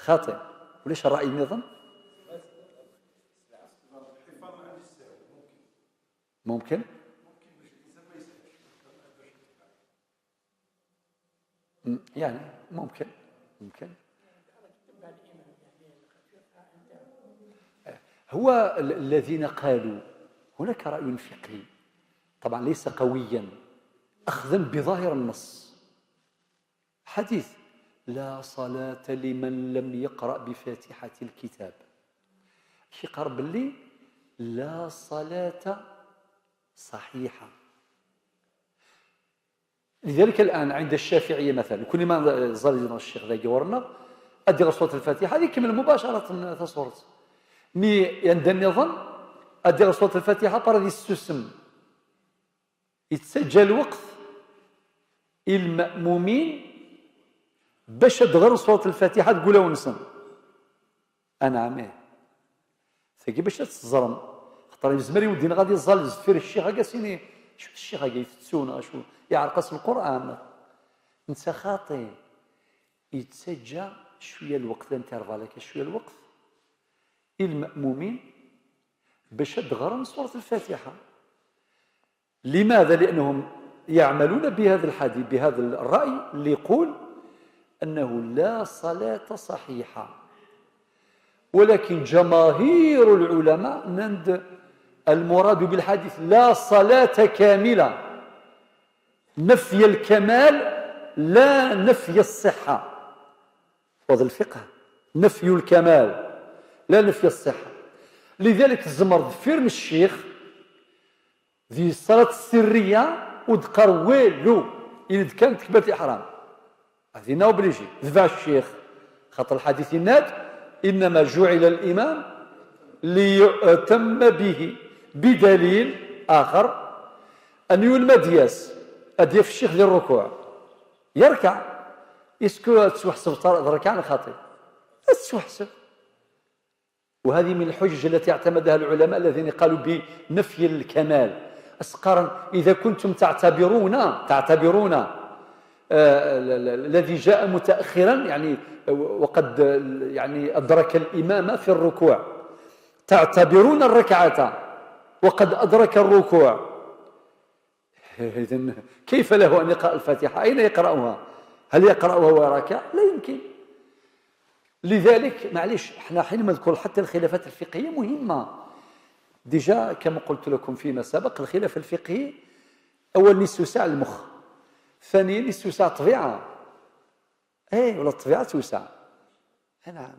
Xaṭi. Ulac ṛṛay nniḍen? ممكن؟ م-، يعني ممكن، ممكن. هو ال-، الذين قالوا، هناك رأي فقهي، طبعا ليس قويا، أخذا بظاهر النص، حديث: "لا صلاة لمن لم يقرأ بفاتحة الكتاب". كيقرا باللي لا صلاة صحيحة. لذلك الآن عند الشافعية مثلا، كل ما زال يدنا الشيخ ذا جورنا، أدي غير سورة الفاتحة، هذه كمل مباشرة تصورت. مي عند النظام، أدي غير سورة الفاتحة، بارا دي السوسم. يتسجل الوقت المأمومين باش تغير سورة الفاتحة تقولها ونسن. أنعم، إيه. Tagi bac ad teẓrem. Xaṭer yezmer i wen-d-iniɣ ad iẓẓal zeffir ccix-agi, ad s-yini: "Acu-t ccix-agi, itettu neɣ acu? Iɛreq-as Lqur'an." Netta xaṭi. Yettaǧǧa cwiya lweqt, l'intervalle akka, cwiya lweqt i lma'mumin bac ad d-ɣren surat Lfatiḥa. لماذا؟ لأنهم يعملون بهذا الحديث، بهذا الرأي اللي يقول أنه لا صلاة صحيحة. ولكن جماهير العلماء نند المراد بالحديث لا صلاة كاملة، نفي الكمال لا نفي الصحة. وهذا الفقه، نفي الكمال لا نفي الصحة. لذلك تزمر ضفير من الشيخ ذي الصلاة السرية ودقر ويلو إن كانت كبيرة الإحرام. هذه ناو بليجي ذبع الشيخ، خاطر الحديث الناد: "إنما جعل الإمام ليؤتم به"، بدليل آخر أن يلمد ياس أديف الشيخ ذي الركوع يركع. إسكو تسوحسب الركعة الخطيب؟ تسوحسب. وهذه من الحجج التي اعتمدها العلماء الذين قالوا بنفي الكمال. أسقارا، إذا كنتم تعتبرون، تعتبرون، آه، ال-، ال-، الذي جاء متأخرا، يعني، وقد، يعني، أدرك الإمام في الركوع، تعتبرون الركعة وقد أدرك الركوع، إذن كيف له أن يقرأ الفاتحة؟ أين يقرأها؟ هل يقرأها وهو راكع؟ لا يمكن. لذلك، معليش، احنا حينما نذكر حتى الخلافات الفقهية مهمة. ديجا كما قلت لكم فيما سبق، الخلاف الفقهي أول نسوسع المخ، ثانيا نسوسع الطبيعة. إيه، ولا الطبيعة توسع. إيه نعم.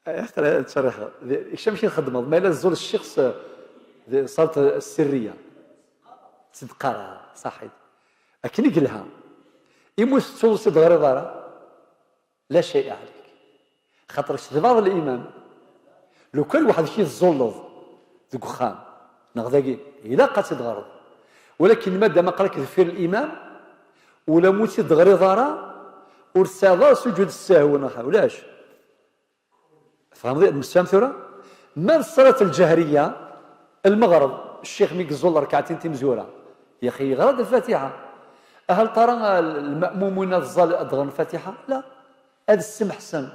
يا أخي، لا تشرح. شنو مشي نخدم؟ ما إلا زول الشخص، صارت السرية. صدقارة، صحيح. أكن يقلها. يموت الصوص دغري ضارة. لا شيء عليك. خاطر استدبار الإمام، لو كان واحد كي يتزلط ديك وخام، نغ داكي، إلا قاتل غرض. ولكن ما دام قالك دفير الإمام، ولا موتي دغري ضارة، ورسالة سجود السهو نخا، ولاش؟ فهمت؟ مسام ثورة؟ ما الصلاة الجهرية، المغرب، الشيخ ميك زول ركعتين تيمزورة، يا أخي، غرض الفاتحة. هل ترى المأمومون الظل أدغن الفاتحة؟ لا. هذا السم حسن.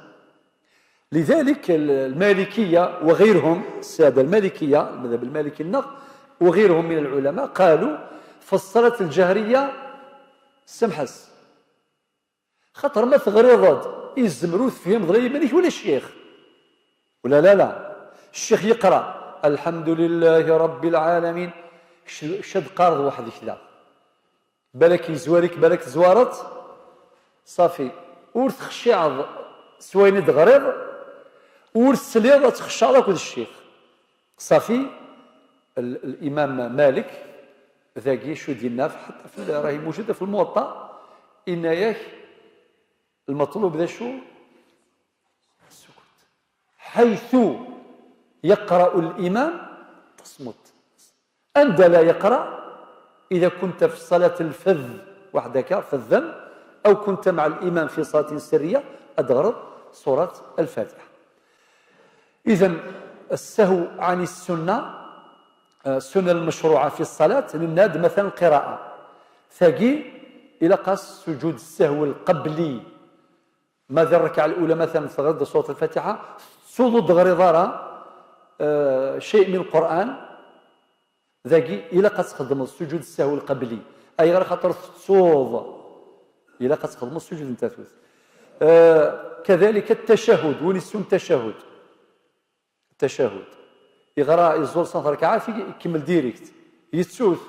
لذلك ال-، المالكية وغيرهم، السادة المالكية، المذهب المالكي النغ، وغيرهم من العلماء قالوا: "فالصلاة الجهرية سمحس". خاطر ما تغريض يزمروا تفهم ضري منك ولا الشيخ. ولا لا لا. الشيخ يقرأ: "الحمد لله رب العالمين". ش-، شد قارض واحد كذا. بالك يزوارك، بالك تزوارت، صافي. ور تخشعض سوين دغريض، ور تسليض تخشعض أكد الشيخ. صافي. ال-، الإمام مالك Dagi, acu d-yenna, ḥatta fi, راهي موجودة في الموطأ, yenna-yak, المطلوب d acu? السكوت. حيث يقرأ الإمام تصمت. Anda لا يقرأ؟ إذا كنت في الصلاة الفذ وحدك فذا، أو كنت مع الإمام في صلاة سرية, ad teɣreḍ سورة الفاتحة. إذن السهو عن السنة, السنة المشروعة في الصلاة, nenna-d مثلا القراءة, tagi ilaq-as سجود السهو القبلي. Ma di الركعة الأولى مثلا تغرد سورة الفاتحة, ur d-teɣriḍ ara شيء من القرآن, dagi ilaq ad txedmeḍ سجود السهو القبلي. Ayɣer? Xaṭer tettuḍ, ilaq ad txedmeḍ سجود n tatut. كذلك التشهد, win yessun التشهد, التشهد, yeɣra, yeẓẓul snat rkaɛat, ikemmel direct, yettu-t.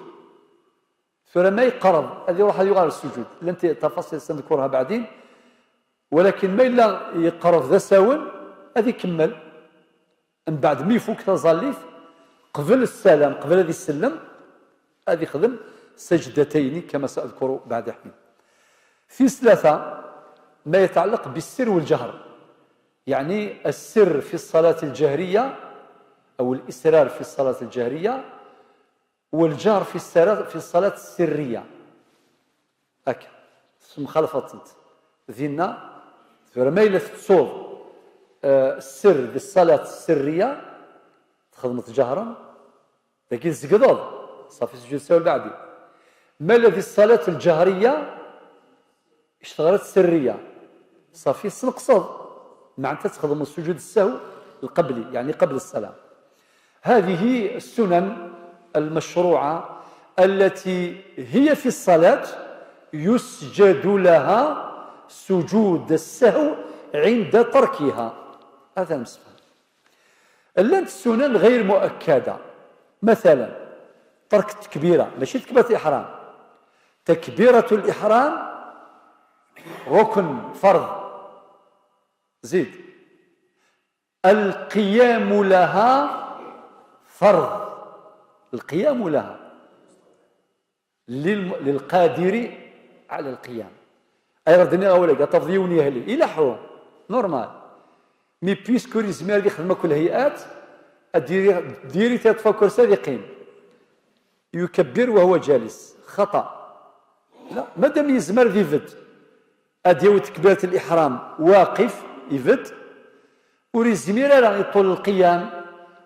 Tura ma yeqreb, ad iruḥ ad yuɣal السجود. Llant tafaṣil سنذكرها بعدين, ولكن ma yella yeqreb d asawen, ad ikemmel. Mbeɛd mi ifuk taẓallit, qbel السلام, qbel ad isellem, ad ixdem سجدتين كما سأذكر بعد حين. Tis tlata, ما يتعلق بالسر والجهر. يعني السر في الصلاة الجهرية أو الإسرار في الصلاة الجهرية, والجهر في الصلاة, في الصلاة السرية. Akka, tesmexalfeḍ-tent. Dinna, tura ma yella tettuḍ السر di الصلاة السرية, txedmeḍ ǧehran, dagi tzegdeḍ, صافي سجود السهو البعدي. Ma yella di الصلاة الجهرية, teɣriḍ السرية, صافي tesneqseḍ, معناتها تخدم سجود السهو القبلي, يعني قبل السلام. هذه السنن المشروعة التي هي في الصلاة يسجد لها سجود السهو عند تركها. هذا المسألة. Llant السنن غير مؤكدة, مثلا ترك التكبيرة, ماشي تكبيرة الإحرام, تكبيرة الإحرام ركن, فرض. زيد, القيام لها فرض, القيام لها للقادر على القيام. Ayɣer d-nniɣ awal-agi, ad tafeḍ yiwen yehli, ileḥḥu, normal. Mais puisque ur yezmir ad yexdem akk lhayat, ad diri, diri ad yeṭṭef akersi ad yeqqim. يكبر وهو جالس, خطأ. لا, madam yezmer ad ibedd, ad yawi takbirat الإحرام واقف, ibedd, ur yezmir ara iṭul lqiyam,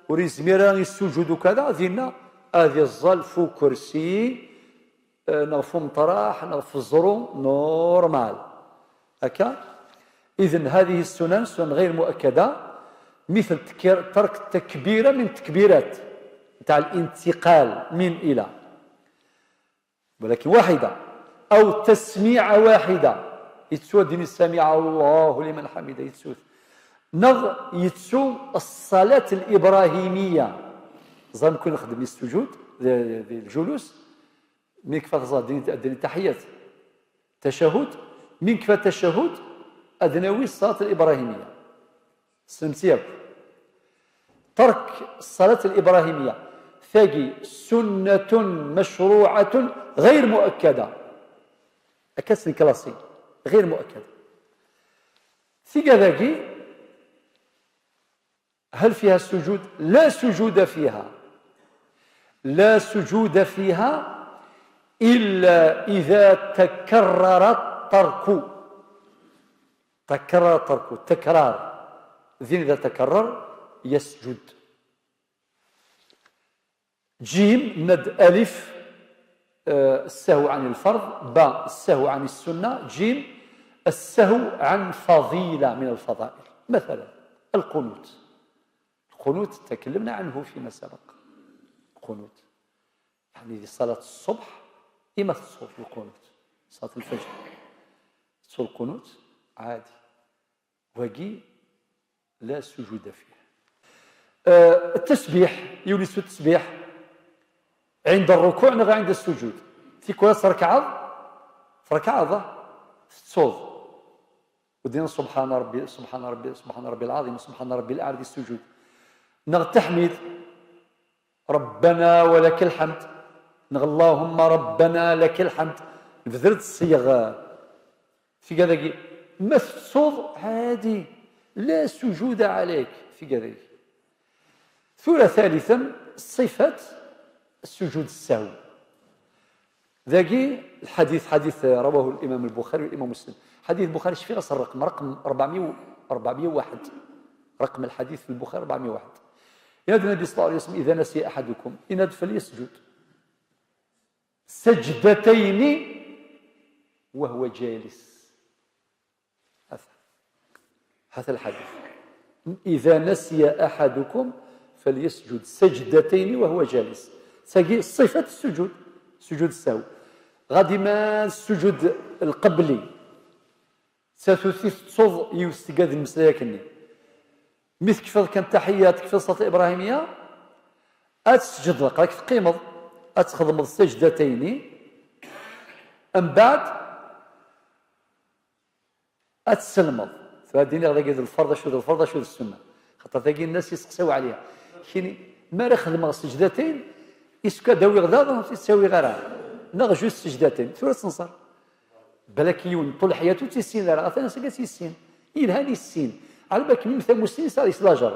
ur yezmir ara yessujud ukada, dinna ad iẓẓal f ukersi, neɣ f umeṭraḥ, neɣ f uẓru, normal. Akka, إذن هذه السنن سنن غير مؤكدة, مثل ترك التكبيرة من التكبيرات نتاع الانتقال من إلى, ولكن واحدة, أو تسميعة واحدة, yettu ad d-yini سمع الله لمن حمده, yettu-t. Neɣ yettu الصلاة الإبراهيمية. Ẓer nekkni nxeddem السجود, الجلوس, mi nekfa taẓallit, ad d-nini التحيات, التشهد, mi nekfa التشهد, ad nawi الصلاة الإبراهيمية. Ssnemt-tt yakk. ترك الصلاة الإبراهيمية, tagi سنة مشروعة غير مؤكدة. Akka ad tt-nklasi, غير مؤكدة. Tigad-agi, هل فيها سجود؟ لا سجود فيها. لا سجود فيها إلا إذا تكرر الترك. تكرر الترك, التكرار. Din إذا تكرر يسجد. جيم, nenna-d ألف, السهو عن الفرض, باء, السهو عن السنة, جيم, السهو عن فضيلة من الفضائل. مثلا القنوت. القنوت تكلمنا عنه فيما سبق. القنوت يعني di صلاة الصبح, إما تصوت القنوت, صلاة الفجر, تصوت القنوت عادي. Wagi لا سجود فيه. التسبيح, yiwen yettu التسبيح عند الركوع neɣ عند السجود. Tikwal ad trekɛeḍ, trekɛeḍ, tettuḍ. Ur d-tiniḍ سبحان ربي, سبحان ربي, سبحان ربي العظيم, سبحان ربي الأعلى di السجود. Neɣ التحميد, ربنا ولك الحمد. Neɣ اللهم ربنا لك الحمد. Nebder-d ṣṣyag. Tga dagi. Ma tettuḍ, عادي. لا سجود عليك. Tga dagi. Tura ثالثا, ṣṣifat sujud sahw. Dagi الحديث, حديث رواه الإمام البخاري والإمام مسلم. حديث البخاري, cfiɣ-as الرقم, رقم أربعمية, أربعمية وواحد. رقم الحديث في البخاري أربعمية وواحد. يا النبي صلى الله عليه وسلم: إذا نسي أحدكم, yenna-d, فليسجد سجدتين وهو جالس. هذا, هذا الحديث: إذا نسي أحدكم فليسجد سجدتين وهو جالس. Tagi ṣṣifat sujud, sujud sahw. Ɣadi ma sujud lqebli. Tatut i tettuḍ yiwet tgad lmeslak-nni. Mi tekfiḍ kan taḥiyya, tekfiḍ ṣṣlat ibrahimiyya, ad tesǧedeḍ, aql-ak teqqimeḍ, ad txedmeḍ سجدتين, mbeɛd ad tselmeḍ. Tura ad d-iniɣ dagi d lferḍ, acu d lferḍ, acu d ssunna. Xaṭer tagi nnas yesteqsaw ɛliha. Kini, mi ara xedmeɣ سجدتين, est-ce que ad awiɣ daɣ, ur ttawiɣ ara? Neɣ juste سجدتين. Tura ad tenṣer. Balak yiwen ṭul ḥyatu ur tt-yessin ara, atan ass-agi ad tt-yessin. Yelhan yessin. Ɛla balak mmi tamusni yesɛa, yeslaǧer.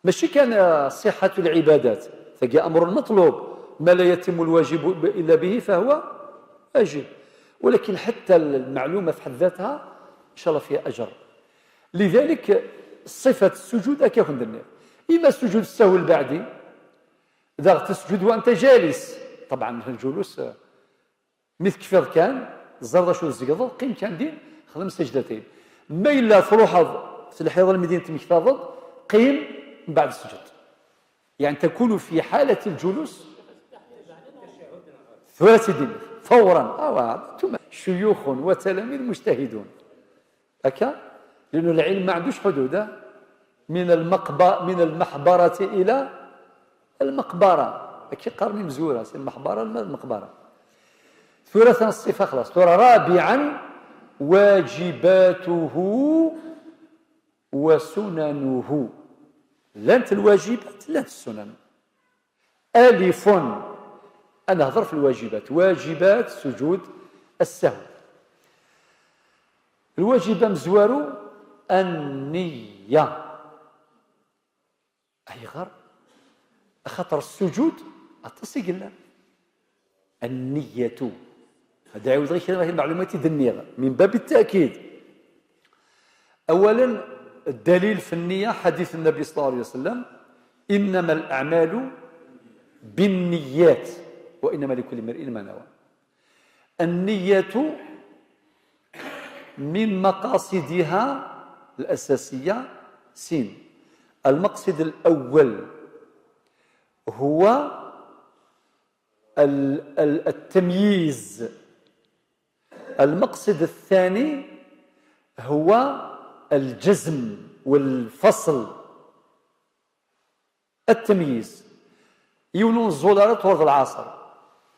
Mačči kan, ah, صحة العبادات. Tagi أمر مطلوب. ما لا يتم الواجب إلا به فهو واجب. ولكن حتى المعلومة في حد ذاتها إن شاء الله فيها أجر. لذلك صفة السجود أكا كندني. إما سجود السهو البعدي, daɣ تسجد وأنت جالس. طبعا الجلوس, ah, Mi tekfiḍ kan, teẓriḍ acu tzegḍeḍ, qqim kan din, xdem سجدتين. Ma yella truḥeḍ, telḥiḍ almi din temmektaḍeḍ, qqim, mbeɛd sǧed. يعني تكون في حالة الجلوس. Tura sidi, فورا. آه, شيوخ وتلاميذ مجتهدون. هكا؟ لأنه العلم ما عندوش حدود, ها؟ من المقب-, من المحبرة إلى المقبرة. هكي قرني مزورة, c'est المحبرة, الم-, المقبرة. Tura الصفة خلاص. Tura رابعا, واجباته وسننه. Llant الواجبات, llant السنن. ألف. أنا هضر في الواجبات, واجبات سجود السهو. الواجب amezwaru, النية. Ayɣer? Axaṭer السجود aṭas i yellan. النية. هذا عاود غير كلمة المعلومات دنيغ من باب التأكيد. أولا, الدليل في النية حديث النبي صلى الله عليه وسلم: إنما الأعمال بالنيات وإنما لكل امرئ ما نوى. النية من مقاصدها الأساسية سين. المقصد الأول هو ال-, ال-, التمييز. المقصد الثاني هو الجزم والفصل. التمييز. Yiwen ur neẓẓul ara ṭhur d lɛaṣer.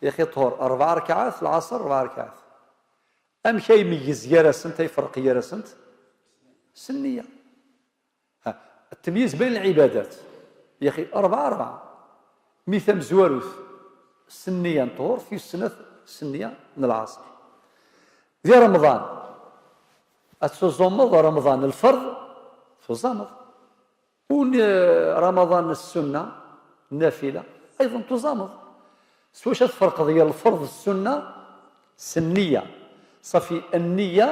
Yaxi ṭhur rebɛa rkaɛat, lɛaṣer rebɛa rkaɛat. Amek ay meyyez gar-asent, ay ferq gar-asent? S nniya. Ha, التمييز بين العبادات. Yaxi rebɛa rebɛa. Mi tamezwarut s nniya n ṭhur, tis snat s nniya n lɛaṣer. Di Remḍan, ad tuẓumeḍ Remḍan lferḍ, tuẓameḍ. ون-, رمضان السنة, النافلة, أيضا تزامض. S wacu ad tferqeḍ ger lferḍ d ssunna? S nniya. صافي, النية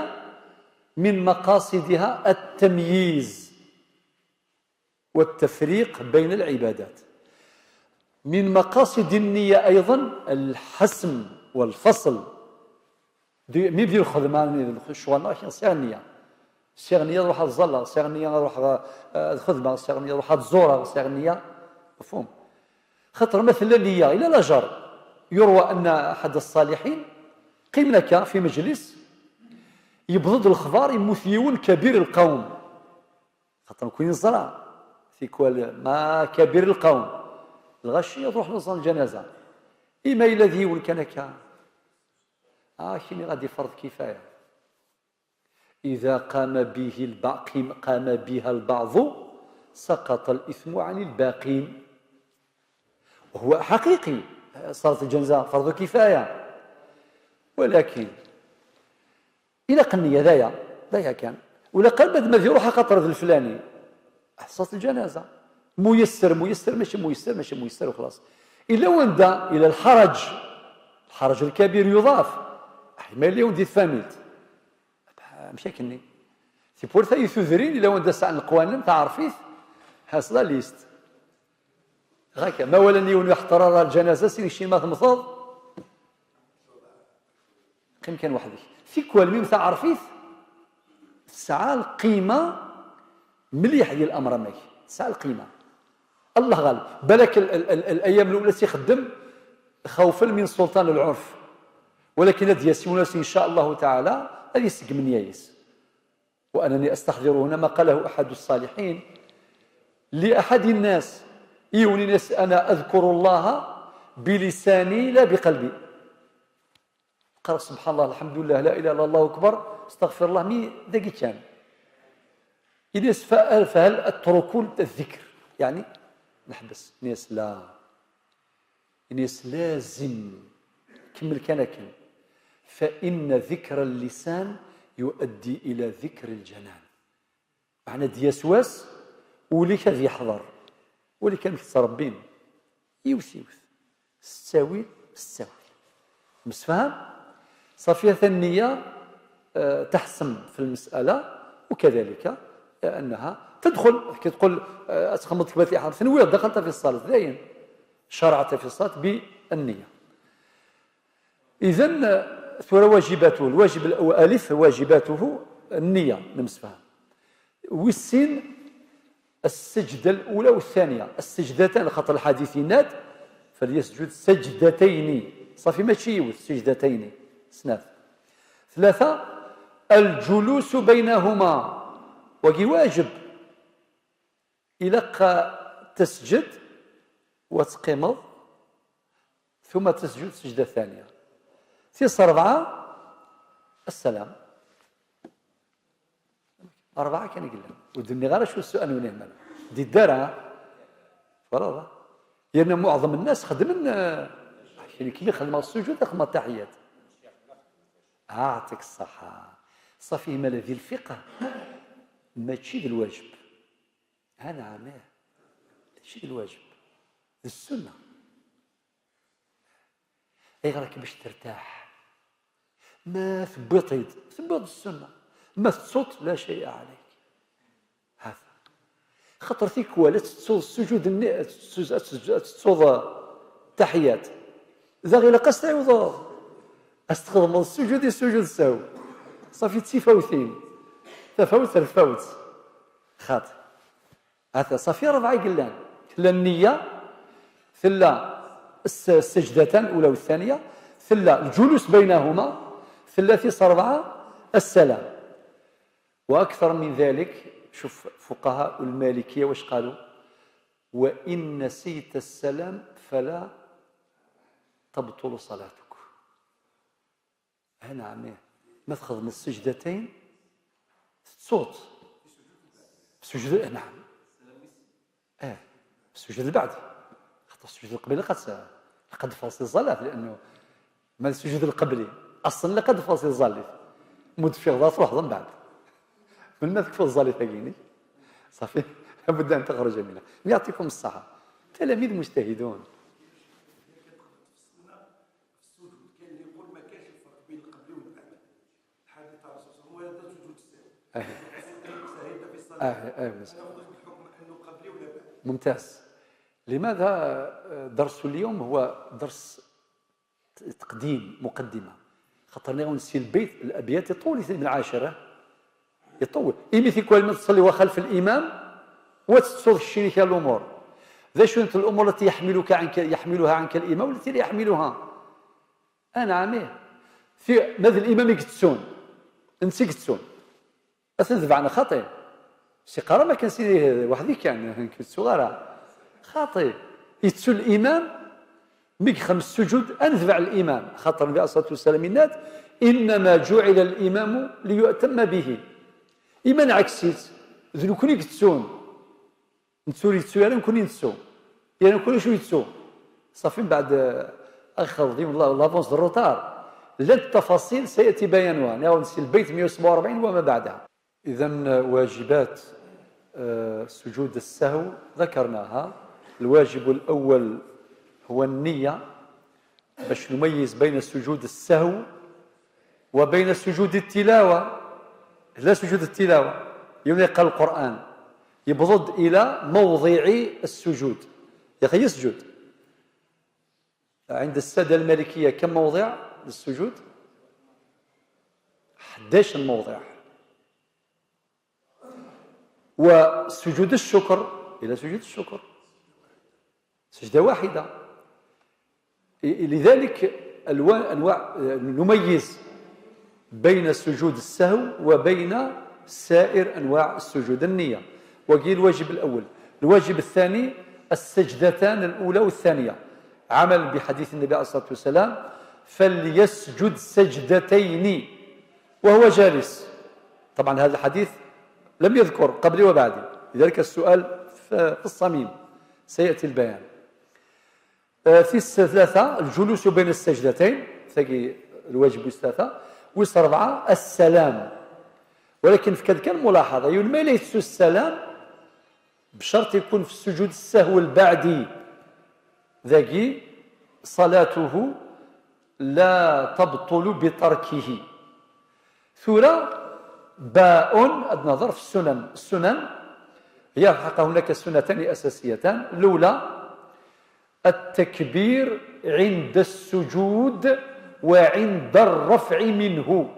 من مقاصدها التمييز والتفريق بين العبادات. من مقاصد النية أيضا الحسم والفصل. Di, mi di lxedma, mi di ccɣel-nneɣ, sɛiɣ nniya. Sɛiɣ nniya ad ruḥeɣ ad ẓalleɣ, sɛiɣ nniya ad ruḥeɣ, eh, ad xedmeɣ, sɛiɣ nniya ad ruḥeɣ ad ẓureɣ, sɛiɣ nniya, mefhum. Xaṭer ma tella nniya, ila lajer. يروى أن أحد الصالحين, qqimen akka fi mejlis, yewweḍ-d lexbar, yemmut yiwen كبير القوم. Xaṭer nekkni neẓra, tikwal, ma كبير القوم. Lɣaci ad ruḥen ad ẓren lǧanaza. I ma yella d yiwen kan akka, ah, kini ɣad iferḍ kifaya. إذا قام به البع-, قيم-, قام بها البعض سقط الإثم عن الباقين. وهو حقيقي. صلاة الجنازة فرض كفاية، ولكن إلا قنية دايا، دايا كان، ولا قال بعد ما يروح خاطر ذا الفلاني، صلاة الجنازة ميسر، ميسر، ماشي ميسر، ماشي ميسر، وخلاص. إلا وندا إلى الحرج، الحرج الكبير يضاف، أحيما اللي ودي فاميلت، مشاكلني. C'est pour ça يثوذرين إلا وندا ساعة القوانين تعرفيت، هاس لا ليست. غاكا ما ولا نيون يحترر الجنازة سين شي ما تمثض، قيم كان وحدك. في كوال ميم تعرفيت، تسعى القيمة مليح ديال الأمر ماك، تسعى القيمة. الله غالب، بالك ال ال ال الأيام الأولى سيخدم خوفا من سلطان العرف، ولكن هاد ياسين إن شاء الله تعالى هذه سقم نيايس. وأنني أستحضر هنا ما قاله أحد الصالحين لأحد الناس، يوني ناس: أنا أذكر الله بلساني لا بقلبي. قال: سبحان الله، الحمد لله، لا إله إلا الله، أكبر، استغفر الله، مي دقيقة كان. إنيس: فهل، فهل أترك الذكر؟ يعني نحبس؟ إنيس: لا. إنيس: لازم. كمل كان كان. فإن ذكر اللسان يؤدي إلى ذكر الجنان. معنى دياس واس وليك هذا يحضر، وليك أنك تربين يوث يوث، ستاوي ستاوي. مسفهم؟ صافية النية، آه، تحسم في المسألة، وكذلك أنها تدخل، كي تقول، آه، أتخمط كبات الإحرام، ثنوية دخلت في الصلاة، داين شرعت في الصلاة بالنية. إذن، آه، ثورة واجباته، الواجب الأول، ألف واجباته النية، نمسفها. والسين السجدة الأولى والثانية، السجدتان، خاطر الحديث يناد: "فليسجد سجدتين". صافي، ماشي يوث، سجدتين، سناف. ثلاثة، الجلوس بينهما، وقي واجب. إلا ق-، تسجد وتقيمض، ثم تسجد السجدة الثانية. تيس أربعة، السلام. أربعة كان يقول لهم. ودني غير شو السؤال ونعمل. دي الدار، ها؟ فرضا. لأن معظم الناس خدمن، آه، يعني كيما يخدم السجود، يخدم التحيات. أعطيك الصحة. صافي، ما الذي الفقه ماشي ذي الواجب. ها نعم، إيه. ماشي ذي الواجب. ذي السنة. أي غيرك باش ترتاح. ما ثبطيد، ثبط السنة. ما تصوت، لا شيء عليك. هذا. خاطر تيكوال تتصوض السجود الني-، تتصوض، تتصوض التحيات. إذا غير قصد يوضع. أستخدم السجود، السجود السهو. صافي تفاوتين. تفاوت، تفاوت. خاطر. هذا صافي ربعة قلان. ثلا النية، ثلا الس-، السجدتان الأولى والثانية، ثلا الجلوس بينهما، ثلا تيس أربعة السلام. وأكثر من ذلك، شوف فقهاء المالكية واش قالوا: "وإن نسيت السلام فلا تبطل صلاتك". ها نعم، إيه. ما تخدم السجدتين، تصوت. سجود، نعم. اه، السجود البعدي. خاطر السجود القبلي قد، قد فاصل الصلاة، لأنه ما السجود القبلي أصلًا لقد فاصل الصلاة. مد في غضاء تروح ضم بعد. من ما تكفى الصلاة تاقيني. صافي، لابد أن تخرج منها. يعطيكم الصحة. تلاميذ مجتهدون. السجود، كاين اللي يقول ما كاينش الفرق بين القبلي والبعدي. الحديث تاع الرسول صلى الله عليه وسلم: "ولا تسجد السهو". آه. سهيت في الصلاة. آه، آه، بس. أنا أخذ بحكم أنه قبلي ولا بعدي. ممتاز. لماذا، آه، درس اليوم هو درس ت-، تقديم، مقدمة؟ خاطر أنا نسي البيت، الأبيات يطول من عشرة. يطول. إيمي تيكوال ما تصلي وخلف الإمام وتتصوف الشريكة الأمور. ذا شنو الأمور التي يحملك عنك، يحملها عنك الإمام والتي لا يحملها؟ أنا عميه. في ماذا الإمام يقتسون؟ أنت يقتسون. أثن ذبعنا خاطئ. سي قرا ما كان سيدي وحدي كان، كنت صغيرة. خاطئ. يتسو الإمام ميك خمس سجود أنذبع الإمام. خاطر النبي عليه الصلاة والسلام يناد: "إنما جعل الإمام ليؤتم به". إيمان عكسيت. ذ نكون يقتسون. نتسو يتسو، يعني نكون يتسو. يعني نكون شو يتسو. صافي من بعد، آه، أخذ اليوم l'avance de retard. لن التفاصيل سيأتي بيانها، نعود في البيت مية وسبعة وأربعين وما بعدها. إذن واجبات، آه، سجود السهو ذكرناها. الواجب الأول هو النية، باش نميز بين سجود السهو وبين سجود التلاوة. لا، سجود التلاوة يوم يقرأ القرآن يبضد إلى موضع السجود، يا أخي يسجد. عند السادة المالكية كم موضع للسجود؟ حداش موضع. وسجود الشكر، إلى سجود الشكر سجدة واحدة. لذلك ألوان، أنواع، نميز بين سجود السهو وبين سائر أنواع السجود، النية. وقيل الواجب الأول. الواجب الثاني السجدتان الأولى والثانية، عمل بحديث النبي عليه الصلاة والسلام: "فليسجد سجدتين وهو جالس". طبعا هذا الحديث لم يذكر قبلي وبعدي، لذلك السؤال في الصميم، سيأتي البيان. آه، في الثلاثة الجلوس بين السجدتين، ثقي الواجب والثلاثة، والأربعة السلام. ولكن في كذا كان ملاحظة، يقول ما ليس السلام بشرط يكون في السجود السهو البعدي، ذاكي صلاته لا تبطل بتركه. ثورة باء، النظر في السنن. السنن هي الحق هناك سنتان أساسيتان. الأولى التكبير عند السجود وعند الرفع منه.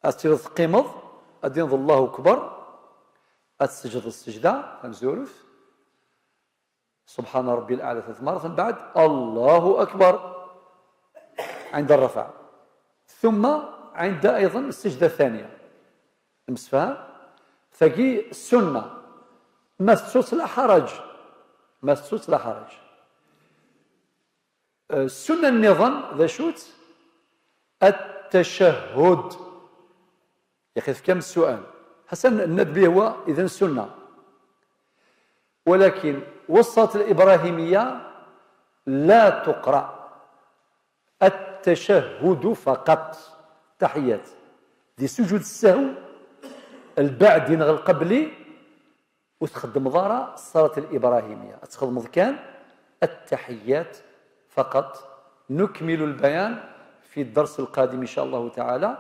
أترد قيمض، أدين الله أكبر، أتسجد السجدة، أنزورف، سبحان ربي الأعلى ثلاث مرات، من بعد الله أكبر عند الرفع، ثم عند أيضا السجدة الثانية. المسفى ثقي السنة، ما تسوس لا حرج، ما تسوس لا حرج. السنة النظام ذا شوت التشهد. يا أخي كم السؤال؟ حسن الندبي هو إذن سنة، ولكن والصلاة الإبراهيمية لا تقرأ، التشهد فقط، تحيات. دي سجود السهو، البعد ينغ القبلي، وتخدم ضارة الصلاة الإبراهيمية، تخدم كان التحيات فقط. نكمل البيان في الدرس القادم إن شاء الله تعالى،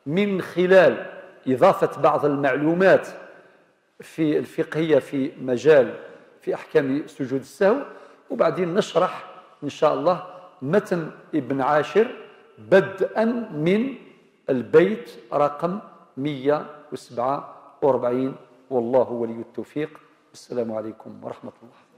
من خلال إضافة بعض المعلومات في الفقهية في مجال، في أحكام سجود السهو، وبعدين نشرح إن شاء الله متن ابن عاشر بدءا من البيت رقم مية وسبعة وأربعين. والله ولي التوفيق. السلام عليكم ورحمة الله.